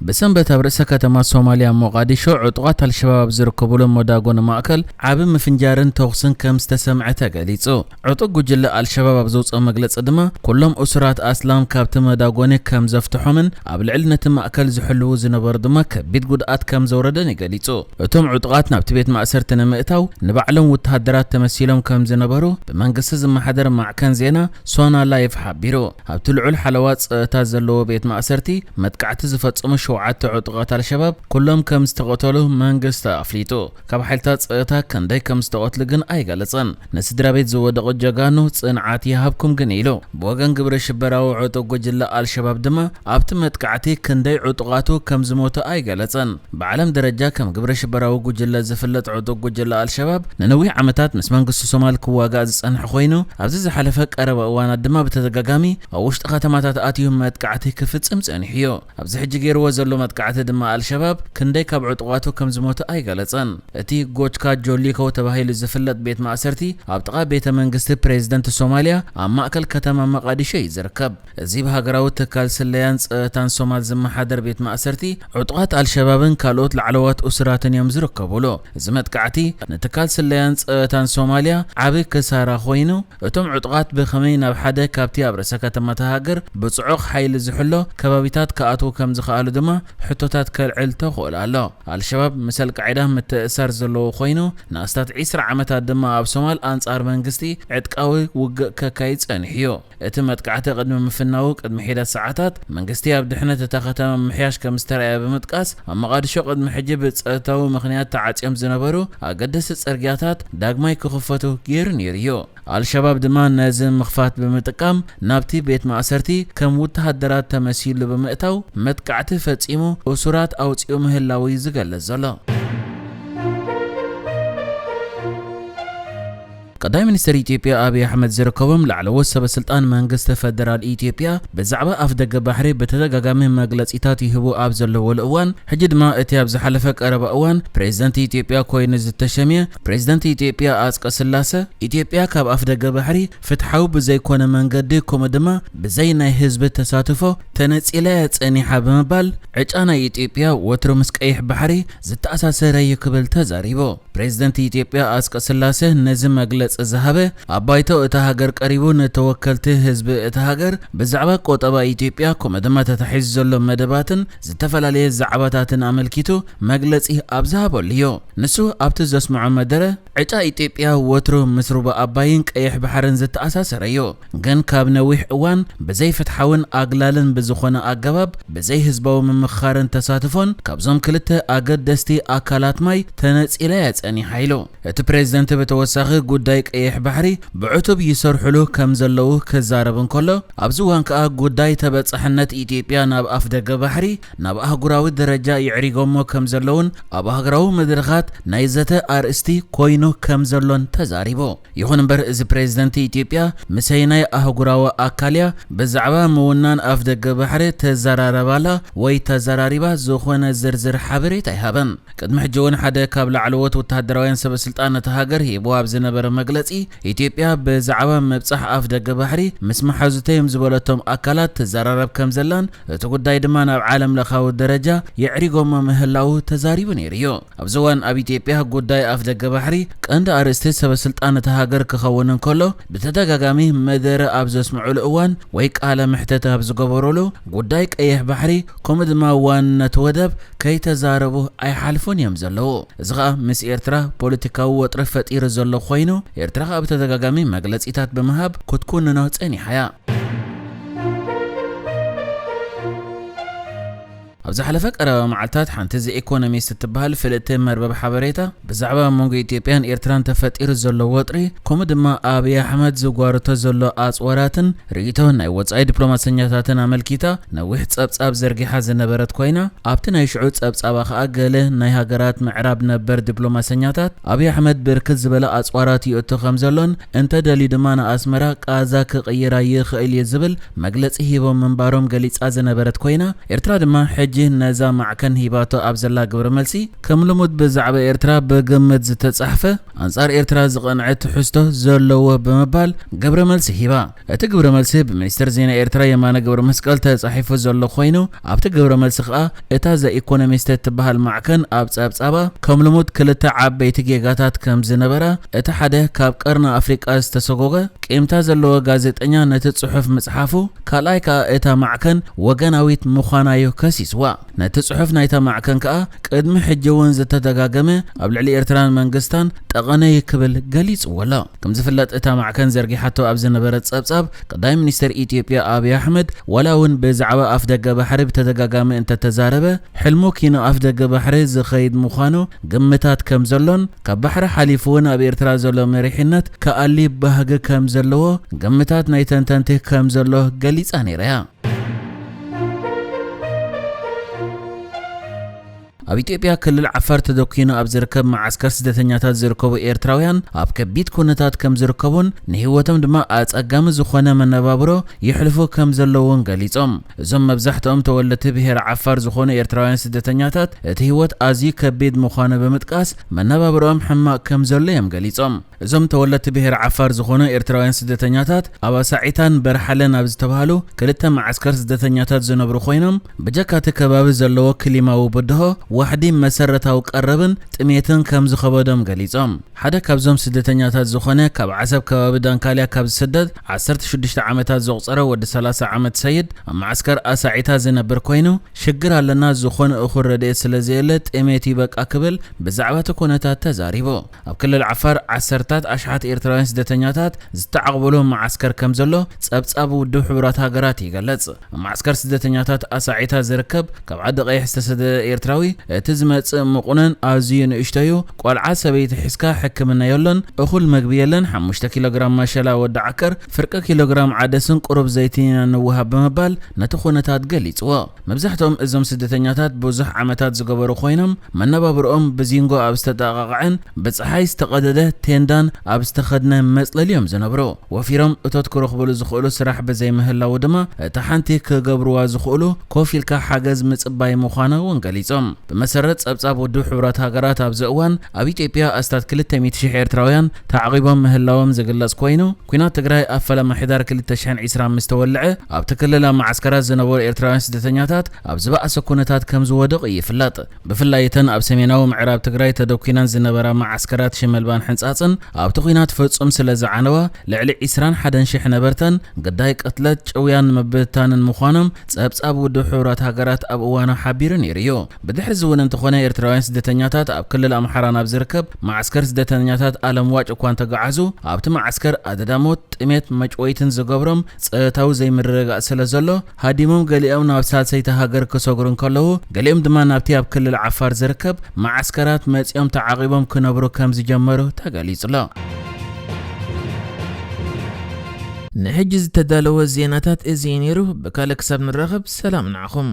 ብሰንበት ኣብ ርእሰ ከተማ ሶማልያ ሞቓዲሾ ዕጡቓት ኣልሸባብ ኣብ ዝርከቡሉ መዳጎኒ ማእከል ዓቢ ምፍንጃርን ተኹስን ከም ዝተሰምዐ ተገሊጹ። ዕጡቕ ጉጅለ ኣልሸባብ ኣብ ዘውጽኦ መግለጺ ድማ፣ ኩሎም እሱራት ኣስላም ካብቲ መዳጎኒ ከም ዘፍትሖምን ኣብ ልዕሊ ነቲ ማእከል ዝሕልዉ ዝነበሩ ድማ ከቢድ ጉድኣት ከም ዘውረደን እዩ ገሊጹ። እቶም ዕጡቓት ናብቲ ቤት ማእሰርቲ ንምእታው ንባዕሎም ወተሃደራት ተመሲሎም ከም ዝነበሩ ብመንግስቲ ዝመሓደር ማዕከን ዜና ሶና ላይፍ ሓቢሩ። ኣብቲ ልዑል ሓለዋ ጸጥታ ዘለዎ ቤት ማእሰርቲ መጥቃዕቲ ዝፈጸሙ ሸውዓተ ዕጡቓት ኣልሸባብ ኩሎም ከም ዝተቐተሉ መንግስቲ ኣፍሊጡ። ካብ ሓይልታት ጸጥታ ክንደይ ከም ዝተቐትሉ ግን ኣይገለጸን። ንስድራ ቤት ዝወደቑ ጀጋኑ ጽንዓት ይሃብኩም ግን ኢሉ። ብወገን ግብረ ሽበራዊ ዕጡቕ ጉጅለ ኣልሸባብ ድማ ኣብቲ መጥቃዕቲ ክንደይ ዕጡቓቱ ከም ዝሞቱ ኣይገለጸን። ብዓለም ደረጃ ከም ግብረ ሽበራዊ ጉጅለ ዝፍለጥ ዕጡቕ ጉጅለ ኣልሸባብ ንነዊሕ ዓመታት ምስ መንግስቲ ሶማል ክዋጋእ ዝጸንሐ ኮይኑ፣ ኣብዚ ዝሓለፈ ቀረባ እዋናት ድማ ብተደጋጋሚ ኣብ ውሽጢ ከተማታት ኣትዩ መጥቃዕቲ ክፍጽም ጸኒሑ እዩ። ኣብዚ ሕጂ ገይርዎ ዘሎ መጥቃዕቲ ድማ ኣልሸባብ ክንደይ ካብ ዕጡቓቱ ከም ዝሞቱ ኣይገለጸን። እቲ ጎችካ ጆሊኮ ተባሂሉ ዝፍለጥ ቤት ማእሰርቲ ኣብ ጥቓ ቤተ መንግስቲ ፕሬዝደንት ሶማልያ ኣብ ማእከል ከተማ መቓዲሾ እዩ ዝርከብ። እዚ ብሃገራዊ ትካል ስለያን ጸጥታን ሶማል ዝመሓደር ቤት ማእሰርቲ ዕጡቓት ኣልሸባብን ካልኦት ላዕለዋት እሱራትን እዮም ዝርከቡሉ። እዚ መጥቃዕቲ ንትካል ስለያን ጸጥታን ሶማልያ ዓቢ ክሳራ ኮይኑ፣ እቶም ዕጡቓት ብኸመይ ናብ ሓደ ካብቲ ኣብ ርእሰ ከተማ እታ ሃገር ብጽዑቕ ሓይሊ ዝሕሎ ከባቢታት ክኣትዉ ከም ዝኸኣሉ ድማ ሕቶታት ከልዕል ተኽእሎ ኣሎ። ኣልሸባብ ምስ ኣልቃዒዳ ምትእስሳር ዘለዎ ኮይኑ፣ ንኣስታት ዒስራ ዓመታት ድማ ኣብ ሶማል ኣንጻር መንግስቲ ዕጥቃዊ ውግእ ከካይድ ጸኒሑ እዩ። እቲ መጥቃዕቲ ቅድሚ ምፍናዉ ቅድሚ ሒደት ሰዓታት፣ መንግስቲ ኣብ ድሕነት እታ ከተማ ምምሕያሽ ከም ዝተረኣየ ብምጥቃስ፣ ኣብ መቓዲሾ ቅድሚ ሕጂ ብጸጥታዊ ምኽንያት ተዓጽዮም ዝነበሩ ኣገደስቲ ጽርግያታት ዳግማይ ክኽፈቱ ገይሩ ነይሩ እዩ። ኣልሸባብ ድማ ነዚ ምኽፋት ብምጥቃም፣ ናብቲ ቤት ማእሰርቲ ከም ወተሃደራት ተመሲሉ ብምእታው፣ መጥቃዕቲ ፈጺሙ እሱራት ኣውጺኡ ምህላዉ እዩ ዝገልጽ ዘሎ። ቀዳማይ ሚኒስትር ኢትዮጵያ ኣብይ ኣሕመድ ዝርከቦም ላዕለዎት ሰበ ስልጣን መንግስቲ ፈደራል ኢትዮጵያ ብዛዕባ ኣፍደገ ባሕሪ ብተደጋጋሚ መግለጺታት ይህቡ ኣብ ዘለዎሉ እዋን፣ ሕጂ ድማ እቲ ኣብ ዝሓለፈ ቀረባ እዋን ፕሬዝደንት ኢትዮጵያ ኮይኑ ዝተሸምየ ፕሬዝደንት ኢትዮጵያ ኣጽቀ ስላሰ፣ ኢትዮጵያ ካብ ኣፍደገ ባሕሪ ፍትሓዊ ብዘይኮነ መንገዲ ከምኡ ድማ ብዘይ ናይ ህዝቢ ተሳትፎ ተነጺላ እያ ጸኒሓ ብምባል፣ ዕጫ ናይ ኢትዮጵያ ወትሩ ምስ ቀይሕ ባሕሪ ዝተኣሳሰረ እዩ ክብል ተዛሪቡ። ፕሬዝደንት ኢትዮጵያ ኣጽቀ ስላሰ ነዚ መግለጺ ዝሃበ፣ ኣብ ባይቶ እታ ሃገር ቀሪቡ ንተወከልቲ ህዝቢ እታ ሃገር ብዛዕባ ቆጠባ ኢትዮጵያ ከምኡ ድማ ተታሒዙ ዘሎ መደባትን ዝተፈላለየ ዛዕባታትን ኣመልኪቱ መግለጺ ኣብ ዝሃበሉ እዩ። ንሱ ኣብቲ ዘስምዖ መደረ፣ ዕጫ ኢትዮጵያ ወትሩ ምስ ሩባ ኣባይን ቀይሕ ባሕርን ዝተኣሳሰረ እዩ። ግን ካብ ነዊሕ እዋን ብዘይፍትሓውን ኣግላልን ብዝኾነ ኣገባብ፣ ብዘይ ህዝባዊ ምምኽኻርን ተሳትፎን ካብዞም ክልተ ኣገደስቲ ኣካላት ማይ ተነጺላ እያ ጸኒሓ ኢሉ። እቲ ፕሬዝደንት ብተወሳኺ ጉዳይ ቀይሕ ባሕሪ ብዕቱብ ይሰርሑሉ ከም ዘለዉ ክዛረብ እንከሎ፣ ኣብዚ እዋን ከኣ ጉዳይ ተበጻሕነት ኢትዮጵያ ናብ ኣፍደገ ባሕሪ ናብ ኣህጉራዊ ደረጃ የዕሪጎሞ ከም ዘለዉን ኣብ ኣህጉራዊ መድረኻት ናይ ዘተ ኣርእስቲ ኮይኑ ከም ዘሎን ተዛሪቡ። ይኹን እምበር፣ እዚ ፕሬዝደንት ኢትዮጵያ ምሰይ ናይ ኣህጉራዊ ኣካልያ ብዛዕባ ምውናን ኣፍደገ ባሕሪ ተዘራረባላ ወይ ተዘራሪባ ዝኾነ ዝርዝር ሓበሬታ ኣይሃበን። ቅድሚ ሕጂ እውን ሓደ ካብ ላዕለዎት ወተሃደራውያን ሰበ ስልጣን እታ ሃገር ሂብዎ ኣብ ዝነበረ መግለጺ፣ ኢትዮጵያ ብዛዕባ ምብጻሕ ኣፍደገ ባሕሪ ምስ መሓዙተይ እዮም ዝበለቶም ኣካላት ትዘራረብ ከም ዘላን፣ እቲ ጉዳይ ድማ ናብ ዓለም ለኻዊ ደረጃ የዕሪጎሞ ምህላዉ ተዛሪቡ ነይሩ እዩ። ኣብዚ እዋን ኣብ ኢትዮጵያ ጉዳይ ኣፍደገ ባሕሪ ቀንዲ ኣርእስቲ ሰበ ስልጣን እታ ሃገር ክኸውን እንከሎ፣ ብተደጋጋሚ መደረ ኣብ ዘስምዑሉ እዋን ወይ ቃለ መሕተት ኣብ ዝገበሩሉ፣ ጉዳይ ቀይሕ ባሕሪ ከምኡ ድማ ዋንነት ወደብ ከይተዛረቡ ኣይሓልፉን እዮም ዘለዉ። እዚ ኸኣ ምስ ኤርትራ ፖለቲካዊ ወጥሪ ፈጢሩ ዘሎ ኮይኑ፣ ኤርትራ ኸኣ ብተደጋጋሚ መግለጺታት ብምሃብ ክትኩንኖ ጸኒሓ እያ። ኣብ ዝሓለፈ ቀረባ መዓልታት ሓንቲ ዘ ኢኮኖሚስት እትበሃል ፍልጥቲ መርበብ ሓበሬታ ብዛዕባ ኣብ መንጎ ኢትዮጵያን ኤርትራን ተፈጢሩ ዘሎ ወጥሪ፣ ከምኡ ድማ ኣብይ ኣሕመድ ዝጓርቶ ዘሎ ኣጽዋራትን ርእይቶ ናይ ወጻኢ ዲፕሎማሰኛታትን ኣመልኪታ ነዊሕ ጸብጻብ ዘርጊሓ ዝነበረት ኮይና፣ ኣብቲ ናይ ሽዑ ጸብጻባ ከኣ ገለ ናይ ሃገራት ምዕራብ ነበር ዲፕሎማሰኛታት ኣብይ ኣሕመድ ብርክት ዝበለ ኣጽዋራት ይእቱ ከም ዘሎን እንተ ደልዩ ድማ ንኣስመራ ቃዛ ክቕይራ ይኽእል እዩ ዝብል መግለጺ ሂቦም ምንባሮም ገሊጻ ዝነበረት ኮይና፣ ኤርትራ ድማ ሕጂ ነዛ ማዕከን ሂባቶ ኣብ ዘላ ግብረ መልሲ፣ ከም ልሙድ ብዛዕባ ኤርትራ ብግምት ዝተጻሕፈ፣ ኣንጻር ኤርትራ ዝቐንዐ ትሕዝቶ ዘለዎ ብምባል ግብረ መልሲ ሂባ። እቲ ግብረ መልሲ ብሚኒስትር ዜና ኤርትራ የማነ ገብረ መስቀል ተጻሒፉ ዘሎ ኮይኑ፣ ኣብቲ ግብረ መልሲ ከኣ እታ ዘ ኢኮኖሚስት እትበሃል ማዕከን ኣብ ጸብጻባ ከም ልሙድ ክልተ ዓበይቲ ጌጋታት ከም ዝነበራ፣ እቲ ሓደ ካብ ቀርኒ ኣፍሪቃ ዝተሰጎገ ቂምታ ዘለዎ ጋዜጠኛ ነቲ ጽሑፍ ምጽሓፉ፣ ካልኣይ ከኣ እታ ማዕከን ወገናዊት ምዃና'ዩ ከሲስዋ። ነቲ ጽሑፍ ናይታ ማዕከን ከኣ ቅድሚ ሕጂ እውን ዝተደጋገመ ኣብ ልዕሊ ኤርትራን መንግስታን ጠቐነ እዩ ክብል ገሊጽዎ ኣሎ። ከም ዝፍለጥ እታ ማዕከን ዘርጊሓቶ ኣብ ዝነበረት ጸብጻብ፣ ቀዳማይ ሚኒስተር ኢትዮጵያ ኣብይ ኣሕመድ ዋላ እውን ብዛዕባ ኣፍደገ ባሕሪ ብተደጋጋሚ እንተተዛረበ፣ ሕልሙ ኪኖ ኣፍደገ ባሕሪ ዝኸይድ ምዃኑ ግምታት ከም ዘሎን ካብ ባሕሪ ሓሊፉ እውን ኣብ ኤርትራ ዘሎ መሪሕነት ክኣሊ ባህጊ ከም ዘለዎ ግምታት ናይ ተንተንቲ ከም ዘሎ ገሊጻ ነይራ እያ። ኣብ ኢትዮጵያ ክልል ዓፋር ተደኲኑ ኣብ ዝርከብ መዓስከር ስደተኛታት ዝርከቡ ኤርትራውያን ኣብ ከቢድ ኩነታት ከም ዝርከቡን ንህይወቶም ድማ ኣጸጋሚ ዝኾነ መነባብሮ የሕልፉ ከም ዘለውን ገሊጾም። እዞም መብዛሕትኦም ተወለድቲ ብሄር ዓፋር ዝኾኑ ኤርትራውያን ስደተኛታት እቲ ህይወት ኣዝዩ ከቢድ ምዃኑ ብምጥቃስ መነባብሮኦም ሕማቕ ከም ዘሎ እዮም ገሊጾም። እዞም ተወለድቲ ብሄር ዓፋር ዝኾኑ ኤርትራውያን ስደተኛታት ኣብ ኣሳዒታን በርሓለን ኣብ ዝተባህሉ ክልተ መዓስከር ስደተኛታት ዝነብሩ ኮይኖም፣ ብጀካ እቲ ከባቢ ዘለዎ ክሊማዊ ብድሆ፣ ዋሕዲ መሰረታዊ ቀረብን ጥሜትን ከም ዝኸበዶም ገሊጾም። ሓደ ካብዞም ስደተኛታት ዝኾነ ካብ ዓሰብ ከባቢ ዳንካልያ ካብ ዝስደድ ዓሰርተ ሽዱሽተ ዓመታት ዘቑጸረ ወዲ ሰላሳ ዓመት ሰይድ ኣብ መዓስከር ኣሳዒታ ዝነብር ኮይኑ፣ ሽግር ኣለና፣ ዝኾነ እኹል ረድኤት ስለ ዘየለ ጥሜት ይበቃ ክብል ብዛዕባ እቲ ኩነታት ተዛሪቡ። ኣብ ክልል ዓፋር ዓሰርታት ኣሽሓት ኤርትራውያን ስደተኛታት ዝተዓቕብሉ መዓስከር ከም ዘሎ ጸብጻብ ውድብ ሕቡራት ሃገራት ይገልጽ። ኣብ መዓስከር ስደተኛታት ኣሳዒታ ዝርከብ ካብ ዓዲ ቀይሕ ዝተሰደደ ኤርትራዊ፣ እቲ ዝመጽእ ምቑነን ኣዝዩ ንእሽቶ እዩ። ቆልዓ ሰበይቲ ሒዝካ ሕክምና የሎን፣ እኹል መግቢ የለን። ሓሙሽተ ኪሎ ግራም ማሸላ ወዲ ዓከር፣ ፍርቂ ኪሎ ግራም ዓደስን ቁሩብ ዘይትን ኢና ንወሃብ ብምባል ነቲ ኩነታት ገሊጽዎ። መብዛሕትኦም እዞም ስደተኛታት ብዙሕ ዓመታት ዝገበሩ ኮይኖም፣ መነባብርኦም ብዚንጎ ኣብ ዝተጠቓቕዐን ብጸሓይ ዝተቐደደ ቴንዳን ኣብ ዝተኸድነ መጽለሊ እዮም ዝነብሩ። ወፊሮም እቶት ክረኽብሉ ዝኽእሉ ስራሕ ብዘይምህላዉ ድማ፣ እታ ሓንቲ ክገብርዋ ዝኽእሉ ኮፍ ኢልካ ሓገዝ ምጽባይ ምዃና እውን ገሊጾም። ብመሰረት ጸብጻብ ውድብ ሕቡራት ሃገራት፣ ኣብዚ እዋን ኣብ ኢትዮጵያ ኣስታት ክልተ ሚእቲ ሺሕ ኤርትራውያን ተዓቒቦም ምህላዎም ዝግለጽ ኮይኑ፣ ኲናት ትግራይ ኣብ ፈለማ ሕዳር ክልተ ሽሕን ዕስራን ምስ ተወልዐ፣ ኣብቲ ክልል ኣብ መዓስከራት ዝነበሩ ኤርትራውያን ስደተኛታት ኣብ ዝበኣሰ ኩነታት ከም ዝወደቑ ይፍለጥ። ብፍላይ እተን ኣብ ሰሜናዊ ምዕራብ ትግራይ ተደኲነን ዝነበራ መዓስከራት ሽመልባን ሕንጻጽን ኣብቲ ኲናት ፍጹም ስለ ዝዓነዋ፣ ልዕሊ ዕስራን ሓደን ሽሕ ነበርተን ግዳይ ቅትለት፣ ጭውያን ምብትታንን ምዃኖም ጸብጻብ ውድብ ሕቡራት ሃገራት ኣብ እዋኑ ሓቢሩ ነይሩ እዩ። ብድሕሪ እዚ እውን እንተኾነ፣ ኤርትራውያን ስደተኛታት ኣብ ክልል ኣምሓራ ናብ ዝርከብ መዓስከር ስደተኛታት ኣለምዋጭ እኳ እንተገዓዙ፣ ኣብቲ መዓስከር ኣደዳ ሞት፣ ጥሜት፣ መጭወይትን ዝገብሮም ጸጥታዊ ዘይምርግጋእ ስለ ዘሎ፣ ሃዲሞም ገሊኦም ናብ ሳልሰይቲ ሃገር ክሰግሩ እንከለዉ፣ ገሊኦም ድማ ናብቲ ኣብ ክልል ዓፋር ዝርከብ መዓስከራት መጺኦም ተዓቒቦም ክነብሩ ከም ዝጀመሩ ተገሊጹ ኣሎ። ንሕጂ ዝተዳለወ ዜናታት እዚ እዩ ነይሩ። ብካልእ ክሳብ ንራኸብ፣ ሰላም ንዓኹም።